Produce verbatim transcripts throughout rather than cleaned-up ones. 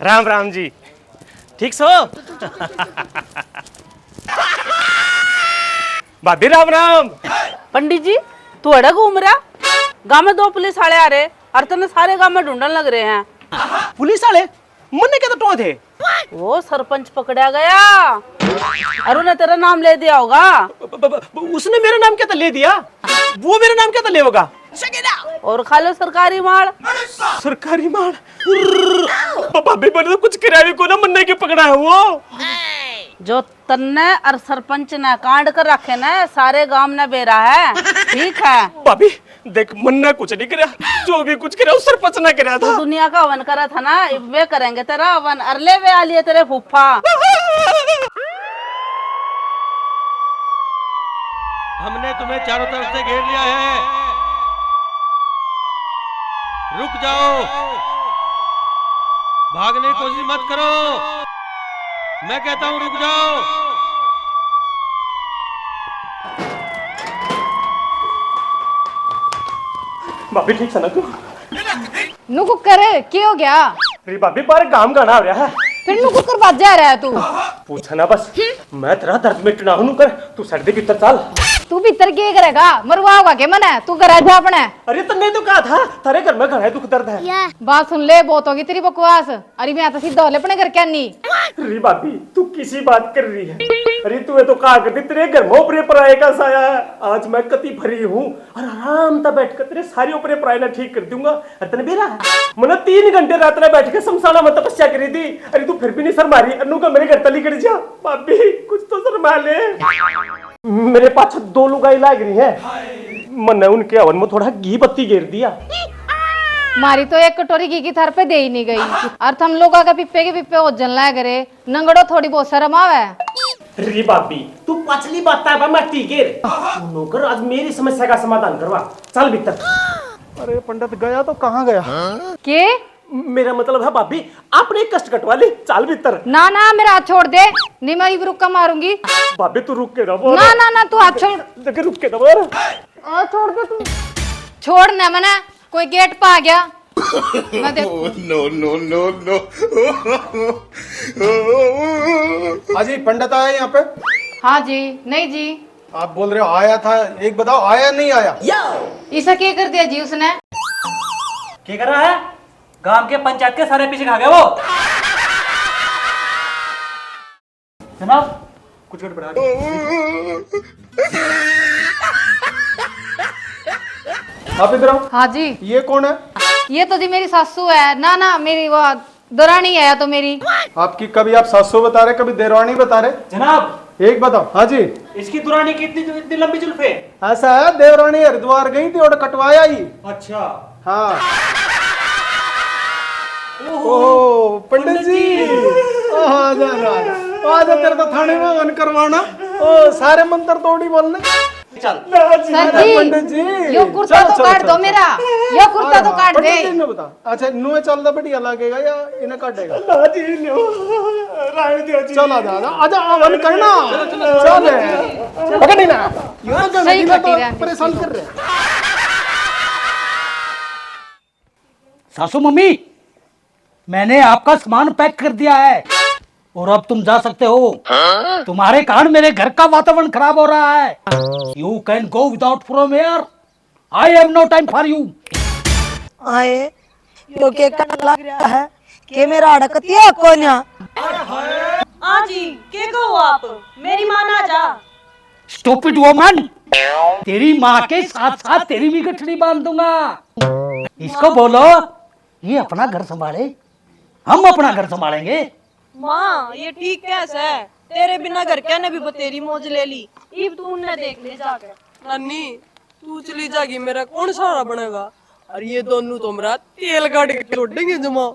राम राम जी। ठीक सो? भाभी राम राम। पंडित जी, तू अड़े घूम रहा? गांव में दो पुलिस वाले आ रहे और तन्ने सारे गांव में ढूंढन लग रहे हैं। पुलिस वाले? मन्ने क्या तो टोए थे? वो सरपंच पकड़ा गया और उन्हें तेरा नाम ले दिया होगा। ब-, ब-, ब-, उसने मेरा नाम क्या तो ले दिया? वो मेरा नाम क्या तो लेगा? और खा लो सरकारी माल। सरकारी माल? ब-, भाभी, मैंने तो कुछ कराया भी कोना, मन्ने क्यों पकड़ा है वो? जो तन्ने और सरपंच ने कांड कर रखे ना, सारे गांव ने बेरा है। ठीक है। भाभी, देख, मन्ने कुछ नहीं करया, जो भी कुछ करया, उस सरपंच ने करया तू था। दुनिया का हवन करा था ना, इब वे करेंगे तेरा हवन। अरले वे आ लिए तेरे फूफा। हमने तुम्हें चारों तरफ से घेर लिया है। रुक जाओ, भागने की कोशिश मत करो। मैं कहता हूँ, रुक जाओ। भाभी, ठीक से ना तू? नु कुकर, के हो गया? रे भाभी, बाहर काम घणा हो रहा है। फिर नु कुकर बाजे आ रहा है तू? पूछा ना बस, मैं तेरा दर्द मिटना हूं कर, तू सर दे भीतर चल। तू भीतर के करेगा? मरवाओगा के मने? तू घर आ जा अपने। अरे, तन्ने तो कहा था, तेरे घर में घणा दुख दर्द है। बात सुन ले, बहुत होगी तेरी बकवास। अरे, मैं तो सीधा हो ले अपने घर क्या नहीं। री भाभी, तू किसी बात कर रही है? अरे, तू ये तो कहा करती, तेरे घर में ऊपरे पराए का साया है। आज मैं कति फ्री हूँ और आराम से बैठ कर तेरे सारे ऊपरे पराए ना ठीक कर दूंगा। अरे, तने बेरा है? मैंने तीन घंटे रात में बैठ के शमशाना में तपस्या करी थी। अरे, तू फिर भी नहीं शर्मा रही। अनु का मेरे घर तली कर जा। भाभी, कुछ तो शर्मा ले। मेरे पाछे दो लुगाई लाग रही है, मन्ने उनके हवन में थोड़ा घी बत्ती घेर दिया। मारी तो एक कटोरी घी की थार पे दे ही नहीं गई, और थम लोग आके पिप्पे के पिप्पे ओजन लाग रहे। नंगड़ो, थोड़ी बहुत शर्म आवे। री भाभी, तू पछली बात है, मैं ठीक है। नौकर, आज मेरी समस्या का समाधान करवा, चल भीतर। अरे पंडित, गया तो कहाँ गया? के? मेरा मतलब है भाभी, आपने एक कष्ट कटवा ली, चाल भीतर। ना ना, मेरा हाथ छोड़ दे, नहीं मैं इब रुक्का मारूंगी। भाभी तू रुक के ना बोल। ना ना ना, तू हाथ छोड़। देख, रुक के ना बोल। आ, छोड़ दे तू। छोड़ ना मना, कोई गेट पा गया। मैं देखूं। No, no, no, no। हाँ जी, पंडित आया यहाँ पे? हाँ जी। नहीं जी। आप बोल रहे हो आया था, एक बताओ, आया नहीं आया? इसा के कर दिया जी उसने? के कर रहा है? गांव के पंचायत के सारे पीछे खा गए वो। जनाब, कुछ गड़बड़ा है। आप इधर आओ। हाँ जी। ये कौन है? ये तो जी मेरी सासू है। ना ना, मेरी वो देरानी है या तो मेरी। आपकी कभी आप सासू बता रहे, कभी देरानी बता रहे। जनाब, एक बताओ। हाँ जी। इसकी दुरानी की इतनी, इतनी लंबी जुल्फे? ऐसा है, देवरानी हरिद्वार गई थी और कटवाया ही। अच्छा। हाँ। ओहो, पंडित जी। आ जा, आ जा, आ जा। आ जा, तेरे तो थाने में हवन करवाना। ओ, सारे मंत्र तोड़ी बोलने। चल। सर जी, पंडित जी, यो कुर्ता चलो, तो चलो, काट दो चलो, मेरा। यो कुर्ता तो काट दे। पंडित जी ने बता। अच्छा, नुए चलदा बढ़िया लागेगा या इन्हें काटेगा? ना जी, नो। रहने दो जी। चल, आजा, आजा, आजा, हवन करना। चल। पकड़ नहीं ना। यो तो सही कटी रहने। परेशान कर रहे हैं। सासू मम्मी, मैंने आपका सामान पैक कर दिया है और अब तुम जा सकते हो। तुम्हारे कारण मेरे घर का वातावरण खराब हो रहा है। You can go without from here। I have no time for you। आए, यो के कहने लग रहा है कि मेरा अड़कतिया कोन्या। हाँ जी, के कहो आप? मेरी माँ ना जा। Stupid woman, तेरी माँ के साथ साथ तेरी भी गठड़ी बांध दूंगा। इसको बोलो, ये अपना घर संभाले, हम अपना घर संभालेंगे। माँ, ये ठीक कैसे है? तेरे बिना घर क्या ने भी बतेरी मौज ले ली, इब तू उनने देख ले जाके। नानी, तू चली जागी, मेरा कौन सहारा बनेगा? अरे ये दोनों तो मेरा तेल काट के छोड़ेंगे जमा।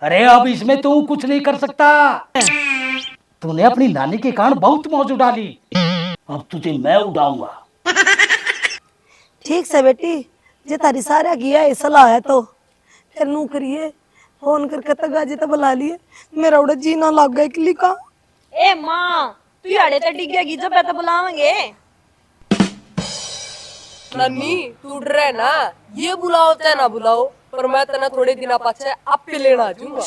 अरे अब इसमें तू कुछ नहीं कर सकता। तूने अपनी नानी के कारण बहुत मौज उड़ा ली, अब तुझे मैं उड़ाऊंगा। ठीक से बेटी, जे तारी सारा गिया ही सलाह है तो फिर नू करिए, फोन करके तगाजी तो बुला लिए। मेरा उड़े जी ना लाग गया इकली का। ए माँ, तू याड़े ते डिगेगी जब तो बुलावेंगे। नानी, तू डरे ना, ये बुलाओ चाहे ना बुलाओ, पर मैं तन्ने थोड़े दिना पाछे आपे लेना आ जाऊंगा।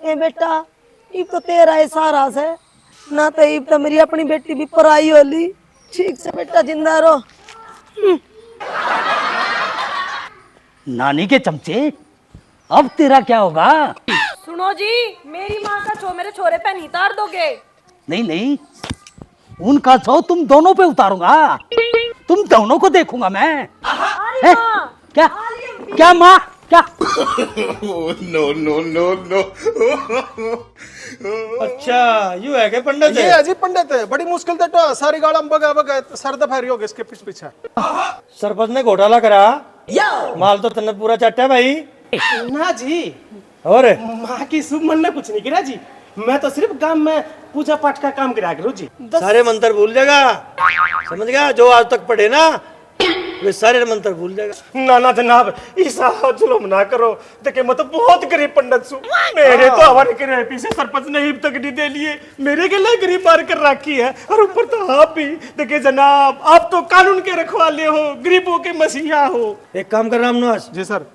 ए बेटा, इब तो तेरा ही सहारा से, ना तो इब तो मेरी अपनी बेटी भी पराई होली। ठीक से बेटा, जिंदा रहो। हम्म। नानी के चमचे, अब तेरा क्या होगा? सुनो जी, मेरी माँ का छो मेरे छोरे पे नहीं तार दोगे? नहीं, नहीं, उनका छो तुम दोनों पे उतारूंगा, तुम दोनों को देखूंगा मैं। अरे हैं? माँ! क्या? क्या माँ? क्या? No, no, no, no। अच्छा, यू है के पंडित? ये है जी पंडित, बड़ी मुश्किल ते तो सारी गाल में बगा बगा सर दफारी हो गए इसके पीछे पीछे। सरपंच ने घोटाला करा, माल तो तन्ने पूरा चाटा भाई। ना जी, और? माँ की शुभ मन ने कुछ नहीं करा जी, मैं तो सिर्फ गांव में पूजा पाठ का काम करा करूँ जी। सारे मंत्र भूल जाएगा, समझ गया? जो आज तक पढ़े ना, वे सारे मंत्र भूल जाएगा। ना ना जनाब, ऐसा जुल्म ना करो। देखे, मैं तो बहुत गरीब पंडित सू, मेरे तो हवा नहीं करे, पीछे सरपंच ने इब तक नहीं दे लिए, मेरे के लिए गरीब मार कर रखी है, और ऊपर तो आप भी। देखे जनाब, आप तो कानून के रखवाले हो, गरीबों के मसीहा हो। एक काम कर रामनवास, जी सर।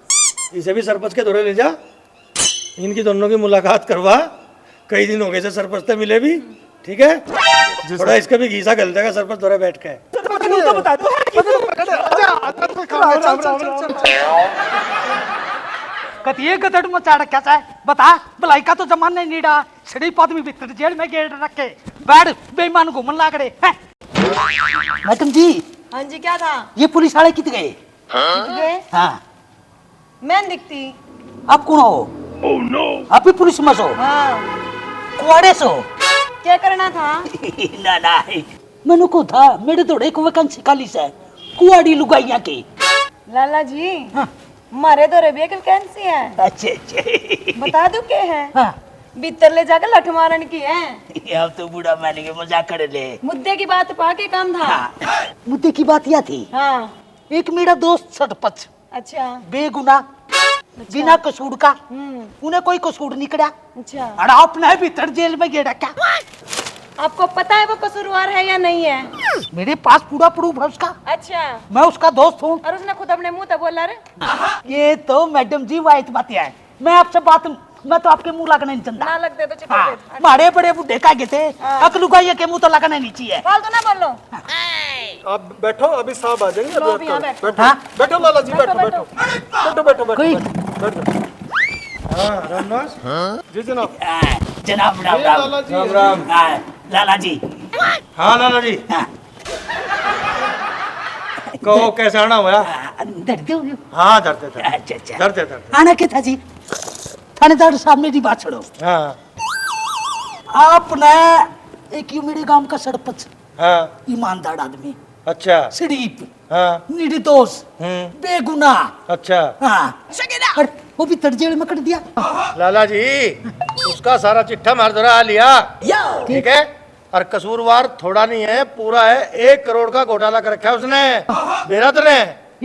इसे भी सरपंच के धोरे ले जा, इनकी दोनों की मुलाकात करवा, कई दिन हो गए से सरपंच से मिले भी, ठीक है? जी थोड़ा सर। इसका भी घीसा घल देगा सरपंच धोरे बैठ के। पकड़, पकड़, पकड़, पकड़, पकड़, अच्छा, अच्छा, अच्छा, चल, चल, चल, चल। कतिए गदड़ मचा रखा है, बता, भलाई का तो जमाना ही नीड़ा, सिर्फ आदमी भीतर जेल में गेड़ रखे, बैठ, बेईमान घूमन लाग रहे हैं। मैडम जी। हाँ जी, क्या था? ये पुलिस वाले कित गए? कित गए? हाँ। मैं नहीं दिखती। आप कौन हो? आप भी पुलिस में सो? हाँ। कुआड़े सो? क्या करना था? ना, ना, मैंने को था, मेरे थोड़े एक vacancy खाली से, कुआड़ी लुगाइयां की। लाला जी, हाँ। मारे तो रे भी एक vacancy है। अच्छे, अच्छे। बता दूं के है? हाँ। भीतर ले जाके लठ मारन की है। अब तो बूढ़ा मान के मजाक कर ले। मुद्दे की बात पा के काम था। हाँ। मुद्दे की बात यह थी। हाँ। एक मेरा दोस्त सरपंच। अच्छा। बेगुनाह, अच्छा। बिना कसूर का। हम्म। उन्हें कोई कसूर नहीं करा। अच्छा। और आपने भीतर जेल में गेड़ा क्या? आपको पता है वो कसूरवार है या नहीं है? मेरे पास पूरा proof है उसका। अच्छा। मैं उसका दोस्त हूँ। और उसने खुद अपने मुंह तक बोला रे। ये तो मैडम जी वाइट बात है। मैं आपसे बात, मैं तो आपके मुंह लगना नहीं चाहता। ना लग दे तो चुप हाँ, कर दे। मारे बड़े बूढ़े का गए थे, हाँ। अकलू का ये के मुंह तो लगना नहीं चाहिए। फालतू ना बोलो। आप बैठो, अभी साहब आ जाएंगे, लो, अभी यहाँ बैठो। बैठो। हाँ? बैठो लाला जी, बैठो, बैठो, बैठो। बैठो, बैठो, बैठो, कोई बैठो, बैठो। हाँ, रामदास? जी जनाब। हाँ, जनाब, राम, ये राम। लाला जी राम, हैं। राम। हाँ, लाला जी। हाँ, लाला जी। हाँ। कहो, कैसा आना हुआ? हाँ, डरते हो? हाँ, डरते थे। अच्छा, अच्छा। डरते, डरते। आना क्या था जी? थानेदार साहब, मेरी बात सुनो। हाँ। आपने एक यू मेरे गांव का सरपंच, हाँ। ईमानदार आदमी, अच्छा। शरीफ, हाँ। निर्दोष, हम्म। बेगुनाह। अच्छा। हाँ। और वो भी तर जेल में कट दिया। लाला जी, उसका सारा चिट्ठा मार धरा लिया। ठीक है? और कसूरवार थोड़ा नहीं है, पूरा है, एक करोड़ का घोटाला कर रखा है उसने। बेरा तने?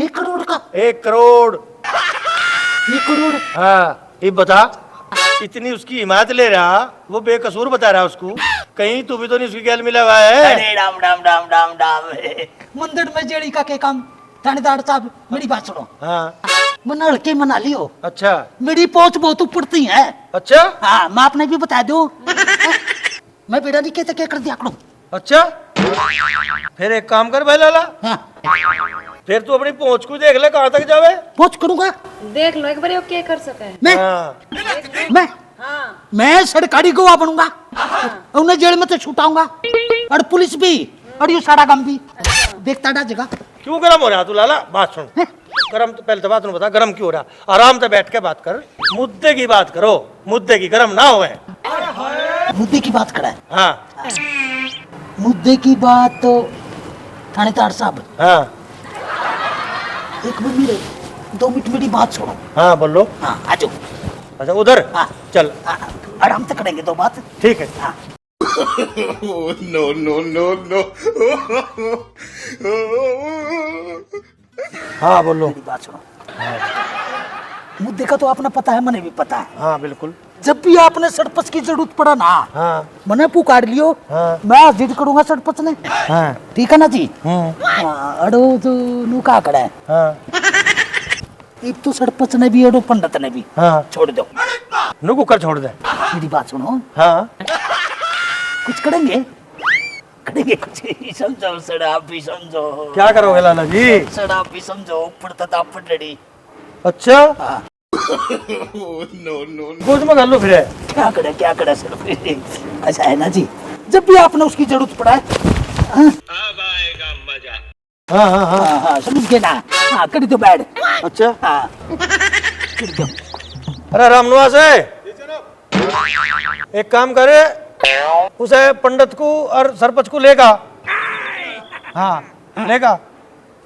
एक करोड़ का? एक करोड़। एक करोड़? हाँ, ये बता, इतनी उसकी हिमायत ले रहा, वो बेकसूर बता रहा उसको, कहीं तू भी तो नहीं उसकी गैल मिला हुआ है? अरे राम, राम, राम, राम, राम। मंदिर में जेड़ी का के काम? थानेदार साहब, मेरी बात सुनो। हाँ। मन्ने हल्के मना लियो। अच्छा। मेरी पहुंच बहुत ऊपर थी है। अच्छा। हाँ, मैं आपने भी बता दूं। मैं बेरा नहीं कहते क्या कर दिया करूं। अच्छा, फिर एक काम कर भाई लाला। हाँ। फिर तू अपनी पहुंच को देख ले, कहाँ तक जावे। पहुंच करूंगा। देख लो एक बार, वो क्या कर सके है। मैं, हाँ। मैं, हाँ। मैं सरकारी गवाह बनूंगा। हाँ। उन्हें जेल में तो छुटाऊंगा। और पुलिस भी, और यू सारा काम भी। अच्छा। देखता रह जाएगा। क्यों गरम हो रहा तू लाला? बात सुन। हैं? गरम तो, पहले तो बात सुन, बता गरम क्यों हो रहा? आराम से बैठ के बात कर, मुद्दे की बात करो, मुद्दे की, गरम ना होवे। मुद्दे की बात करा है। हाँ। मुद्दे की बात तो थानेदार साहब। हाँ। एक मिनट मेरे, दो मिनट मेरी बात सुनो। हाँ, बोलो। हाँ, आ जाओ। अच्छा, उधर? हाँ। चल। हाँ, आराम से करेंगे दो बात। ठीक है। हाँ। No, no, no, no। हाँ, बोलो। मेरी बात सुनो। मुद्दे का तो आपने पता है, मैंने भी पता है। हाँ, बिल्कुल। जब भी आपने सरपंच की जरूरत पड़ा ना, हाँ। मैंने पुकार लियो, हाँ। मैं हाजिर करूंगा सरपंच ने। हाँ। ठीक है ना जी? हम्म। हाँ, अड़ो तो नू का खड़ा है। हाँ। इब तो सरपंच ने भी, अड़ो पंडित ने भी। हाँ। छोड़ दो। नू कुकर छोड़ दे। मेरी बात सुनो। हाँ। कुछ करेंगे? करेंगे कुछ। समझो सर, आप भी समझो। क्या करोगे लाला जी? सर, आप भी समझो, ऊपर तक आप पटड़ी। अच्छा। हाँ। कुछ में कर लो फिर। क्या करे, क्या करे सर? अच्छा है ना जी, जब भी आपने उसकी जरूरत पड़ा है। हाँ? अब आएगा मजा। हाँ, हाँ, हाँ। हाँ, हाँ, समझ गए ना? हाँ, कर दो बैठ। अच्छा। हाँ। कर दो। अरे रामनिवास है, एक काम करे, उसे पंडित को और सरपंच को लेगा। हाँ, लेगा।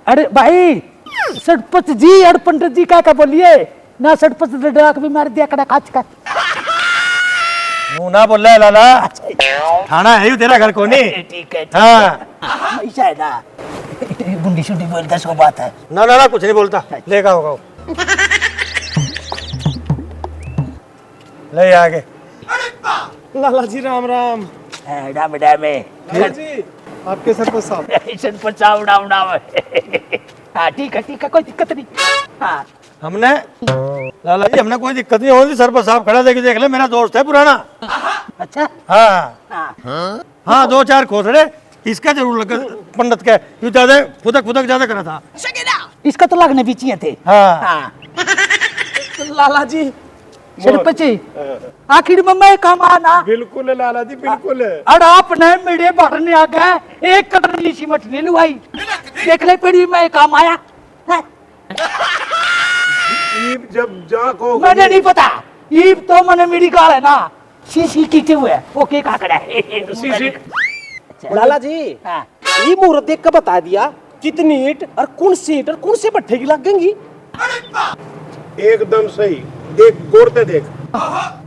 अरे भाई, सरपंच जी और पंडित जी क्या क्या बोलिए ना, सरपंच ने डाक भी मार दिया कड़ा काच का। मुंह ना बोल रहा है लाला। अच्छा। थाना है यू तेरा घर कोनी। ठीक है, ठीक है। हाँ। ऐसा है ना। गुंडी शुंडी बोलता सो बात है। ना, ना, ना, कुछ नहीं बोलता। अच्छा। लेगा होगा वो। ले आगे। लाला जी राम राम। ए, राम राम है। लाला जी, आपके सरपंच साहब। सरपंच साहब राम राम। हाँ, ठीक है, ठीक है, कोई दिक्कत नहीं। हाँ। हमने, लाला जी, हमने कोई दिक्कत नहीं होती। सरपंच साहब खड़ा देख, देख ले, मेरा दोस्त है पुराना। अच्छा। हाँ। हाँ। हाँ, दो चार खोसड़े इसका जरूर लग, पंडित के, यू ज्यादा फुदक फुदक ज्यादा करा था। इसका तो लगने भी चाहिए थे। हाँ। हाँ। लाला जी। सरपंच जी, आखिर में मैं काम आना। बिल्कुल है लाला जी, बिल्कुल है। और आपने मेरे भरने आ गए, एक कदम नीची मत ले लुआई। देख ले पीढ़ी में काम आया। हैं? ईब जब जा को मैंने नहीं पता, ईब तो मैंने मेरी गाल है ना, सीसी की क्यों है, वो के काकड़ा है। सीसी। अच्छा। लाला जी, हाँ। ये मुहूर्त देख के बता दिया, कितनी ईंट और कौन सी ईंट और कौन से भट्ठे की लगेंगी। एकदम सही, देख, गौर से देख।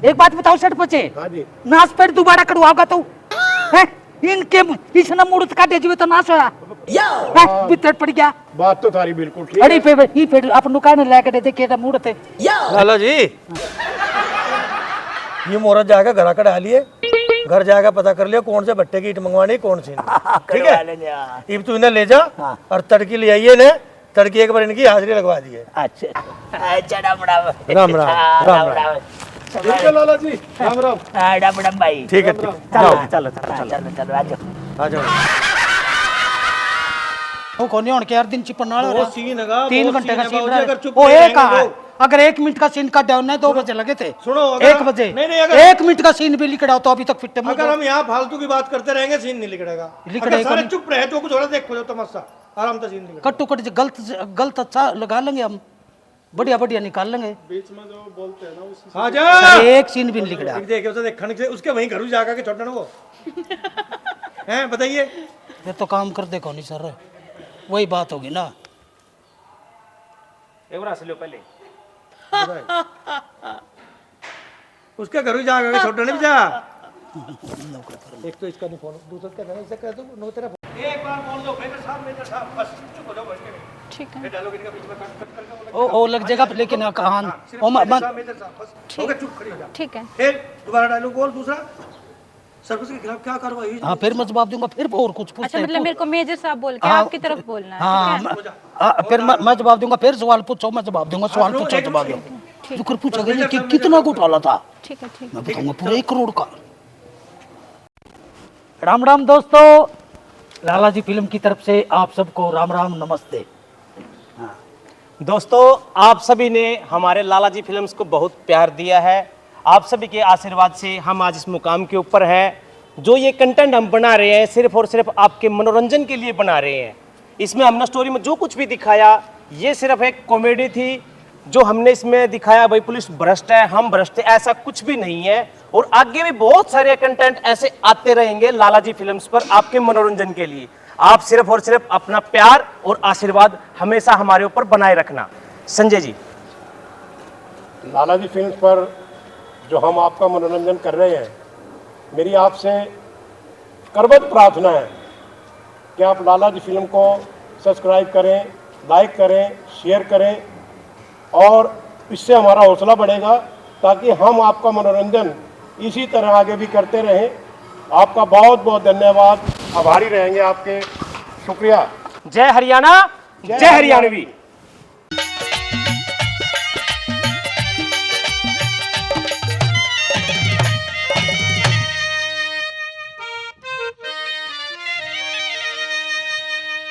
एक बात बताओ सरपंच, हाँ जी। नाश पेड़ दोबारा कड़वाओगा तू, हैं? इनके मु-, इसने मुहूर्त काटे जीवे तो नाश होया। हैं? भीतर पड़ गया। बात तो थारी बिल्कुल ठीक अड़ी है। पे, ई पे अपन नु कहने लेके दे, देखे तो मुहूर्त है। लाला जी, ये मुहूर्त जाके घर कढ़ा लिए, घर जाके पता कर लिया कौन से भट्टे की ईंट मंगवानी, कौन सी नहीं। ठीक कढ़वा है? लेंगे, हाँ। इब तू इन्हें ले जा हाँ। और तड़की ले आइए ने, तड़की एक बार इनकी हाजिरी लगवा दिए। अच्छा। अच्छा, राम राम। राम राम, हाँ, राम राम राम। राम। ठीक है लाला जी, राम राम। हाँ, राम राम भाई। ठीक है, राम राम। चलो, चलो, चलो, हाँ, चलो। चलो, चलो, आ जाओ। आ जाओ। वो कोनी होण के यार, दिन चिपन वाला वो रहा। सीन हैगा, तीन वो घंटे सीन का हैगा, सीन वो रहा। अगर चुप ओ, नहीं एक रहेंगे आ, वो। अगर एक मिनट का सीन काट डाउन है, दो बजे लगे थे। सुनो, अगर एक बजे। नहीं, नहीं, अगर एक मिनट का सीन भी लिकड़ा हो तो अभी तक फिट अगर हम यहाँ फालतू की बात करते रहेंगे, सीन नहीं लिकड़ेगा। लिकड़ेगा अगर सारे नहीं। चुप रहे तो कुछ हो रहा, देखो जो तमाशा। आराम से सीन निकल। कट टू कट जो गलत, गलत अच्छा लगा लेंगे हम, बढ़िया बढ़िया निकाल लेंगे। बीच में जो बोलते हैं ना, उसी से हाँ जा। अरे, एक सीन भी नहीं लिकड़ा। देख, देख, उसे देख, खन से उसके वहीं घर जाकर के छोड़ना वो। हैं, बताइए। ये तो काम कर दे कोनी सर, वही बात होगी ना। एक बार हंस लो पहले। उसके घर ही जाके छोड़ नहीं जा। एक तो इसका नहीं फोन, दूसरा क्या कहना, इससे कह दो, नो तेरा फोन। एक बार बोल दो, मेजर साहब, मेजर साहब, बस चुप हो जाओ, बैठ के। ठीक है। ये डायलॉग इनका बीच में कट, कट करके वो लग ओ, ओ, लग जाएगा, लेकिन हाँ, कहाँ? हाँ, सिर्फ ओ, म-, मेजर मत साहब, मेजर साहब, बस। ठीक। हो गया, चुप, खड़ी हो जा। ठीक है। फिर दोबारा डायलॉग बोल दूसरा। सरपंच के खिलाफ क्या कार्रवाई हुई? हाँ, फिर मैं जवाब दूंगा, फिर और कुछ पूछते अच्छा, हैं, मतलब पूछ। मेरे को मेजर साहब बोल के हाँ, आपकी तरफ बोलना है, हाँ, ठीक है? मैं, हाँ, फिर मैं, मैं जवाब दूंगा, फिर सवाल पूछो, मैं जवाब दूंगा, सवाल पूछो, जवाब दूंगा। ठीक। जुकर पूछेगा ये कि कितना घोटाला था? ठीक है, ठीक। मैं बताऊंगा पूरे एक करोड़ का। राम राम दोस्तों, लाला जी फिल्म की तरफ से आप सबको राम राम, नमस्ते। हाँ। दोस्तों, आप सभी ने हमारे लाला जी फिल्म्स को बहुत प्यार दिया है। आप सभी के आशीर्वाद से हम आज इस मुकाम के ऊपर हैं। जो ये कंटेंट हम बना रहे हैं, सिर्फ और सिर्फ आपके मनोरंजन के लिए बना रहे हैं। इसमें हमने स्टोरी में जो कुछ भी दिखाया, ये सिर्फ एक कॉमेडी थी। जो हमने इसमें दिखाया, भाई, पुलिस भ्रष्ट है, हम भ्रष्ट हैं, ऐसा कुछ भी नहीं है। और आगे भी बहुत सारे कंटेंट ऐसे आते रहेंगे लाला जी फिल्म्स पर आपके मनोरंजन के लिए। आप सिर्फ और सिर्फ अपना प्यार और आशीर्वाद हमेशा हमारे ऊपर बनाए रखना। संजय जी। लाला जी फिल्म्स पर जो हम आपका मनोरंजन कर रहे हैं, मेरी आपसे करबद्ध प्रार्थना है कि आप लाला जी फिल्म को सब्सक्राइब करें, लाइक करें, शेयर करें और इससे हमारा हौसला बढ़ेगा, ताकि हम आपका मनोरंजन इसी तरह आगे भी करते रहें। आपका बहुत बहुत धन्यवाद, आभारी रहेंगे आपके। शुक्रिया। जय हरियाणा, जय हरियाणवी।